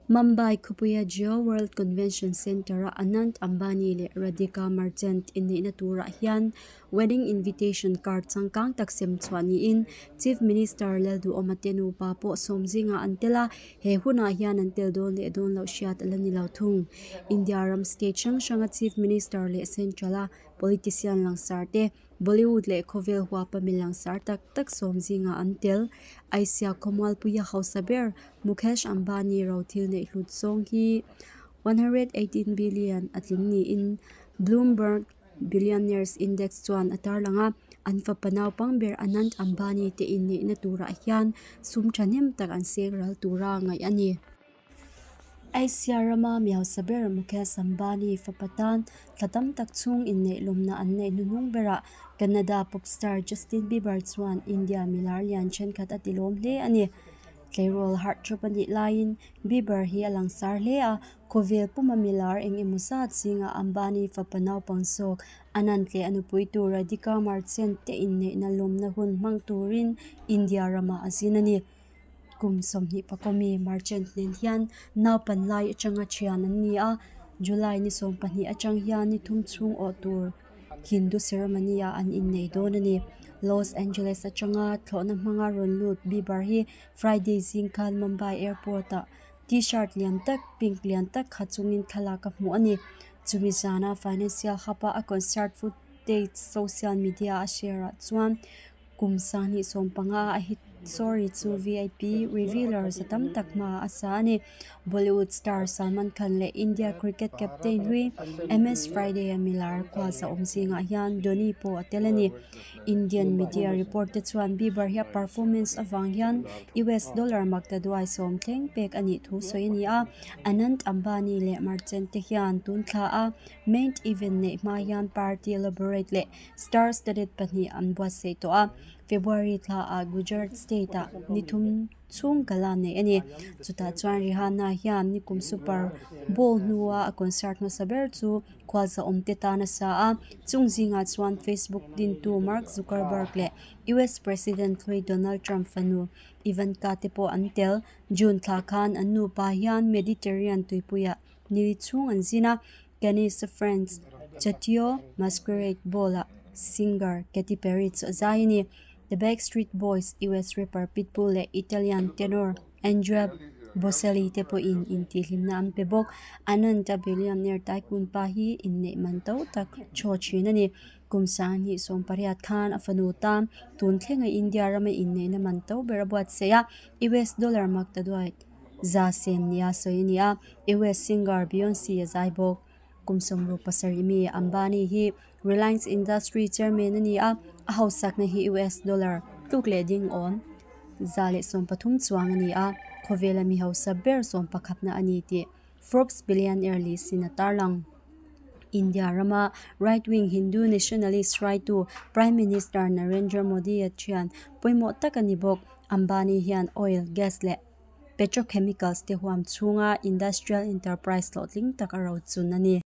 Mumbai khawpuia Jio World Convention Centre-a Anant Ambani leh Radhika Merchant inneihna turah hian Wedding Invitation Card changkang tak sem chhuah niin Chief Minister Lalduhawma te nupa pawh sawm zingah an tel a, he hunah hian an tel dawn leh dawn loh hriat a la ni lo thung. India ram state hrang hranga Chief Minister leh Central-a politician langsar te Bollywood leh khawvel huapa mi langsar tak tak sawm zingah an tel. Asia khawmualpuia hausa ber Mukesh Ambani ro thil neih hlut zawng hi 118 billion a tling niin Bloomberg Billionaires Index chuan a tarlang a. An fapa naupang ber Anant Ambani te inneihna turah hian sum thahnem tak an seng ral tura ngaih a ni. Asia rama mi hausa ber Mukesh Ambani fapa tan thla tam tak chhung inneih lawmna an neih hnuhnung berah Canada pop star Justin Bieber chuan India milar lian thenkhat a ti lawm hle a ni. Tleirawl harh thup a nih laiin Bieber hi a langsar hle a, khawvel puma milar eng emaw zat zingah Ambani fapa naupang zawk Anant leh a nupui tur Radhika Merchant te inneihna lawmna hun hmang turin India ramah a zin a ni. Kum 20 pakawmi Merchant nen hian naupan lai atanga thian an ni a, July ni 12 atang hian ni thum chhung awh tur Hindu ceremony ah an innei dawn a ni. Los Angeles atanga thlawhna hmanga rawn lut Bieber hi Friday zing khan Mumbai airport ah T-shirt lian tak pink lian tak ha chungin thlalak a hmuh a ni. Chumi zana financial hub a a concert footage social media a share ah chuan Kum 2015 a hit Sorry chu VIP revealer za tam tak hmaah a sa a ni. Bollywood star Salman Khan leh India cricket captain hlui MS Friday-a milar khualza awm zingah hian Dhoni pawh a tel a ni. Indian media report te chuan Bieber hi a performance avang hian US dollar maktaduai sawm thleng pek a nih thu sawi a ni a. Anant Ambani leh Merchant te hian tun thla a main event neih hma hian party elaborate leh Star studded pahnih an buatsaih tawh a, February thlaah Gujarat state ah ni thum chhung gala neih a ni. Chutah chuan Rihanna hian nikum Super Bowl hnua a concert hmasa ber chu khualza awmte tan a sa a, chung zingah chuan Facebook dintu Mark Zuckerberg leh US President hlui Donald Trump fanu Ivanka te pawh an tel. June thla khan an nupa hian Mediterranean tuipuiah nili chhung an zin a, Cannes France Chateau Masquerade Ball-ah singer Katy Perry chu a zai a ni. The Backstreet Boys, US rapper Pitbull leh Italian tenor Andrea Bocelli te pawhin intihhlimna an pe bawk. Anant-a billionaire tycoon pa hi inneih man to tak chaw thin a ni. Kum 2018 khan a fanu tan tun thlenga India rama inneihna man to ber a buatsaih a, US dollar maktaduai Za sen nia sawi a ni a, US singer Beyonce a zai bawk. Kum 67 mi Ambani hi Reliance Industry chairman a ni a, a hausakna hi US dollar tluk leh ding awn 130 chuang a ni a, khawvela mi hausa ber sawmpakhatna a ni tih Forbes billionaire list in a tarlang. India rama right-wing Hindu nationalist hruaitu Prime Minister Narendra Modi-a thian pawimawh tak a ni bawk. Ambani hian oil, gas leh petrochemicals te huam chhunga industrial enterprise hlawhtling tak a rochun a ni.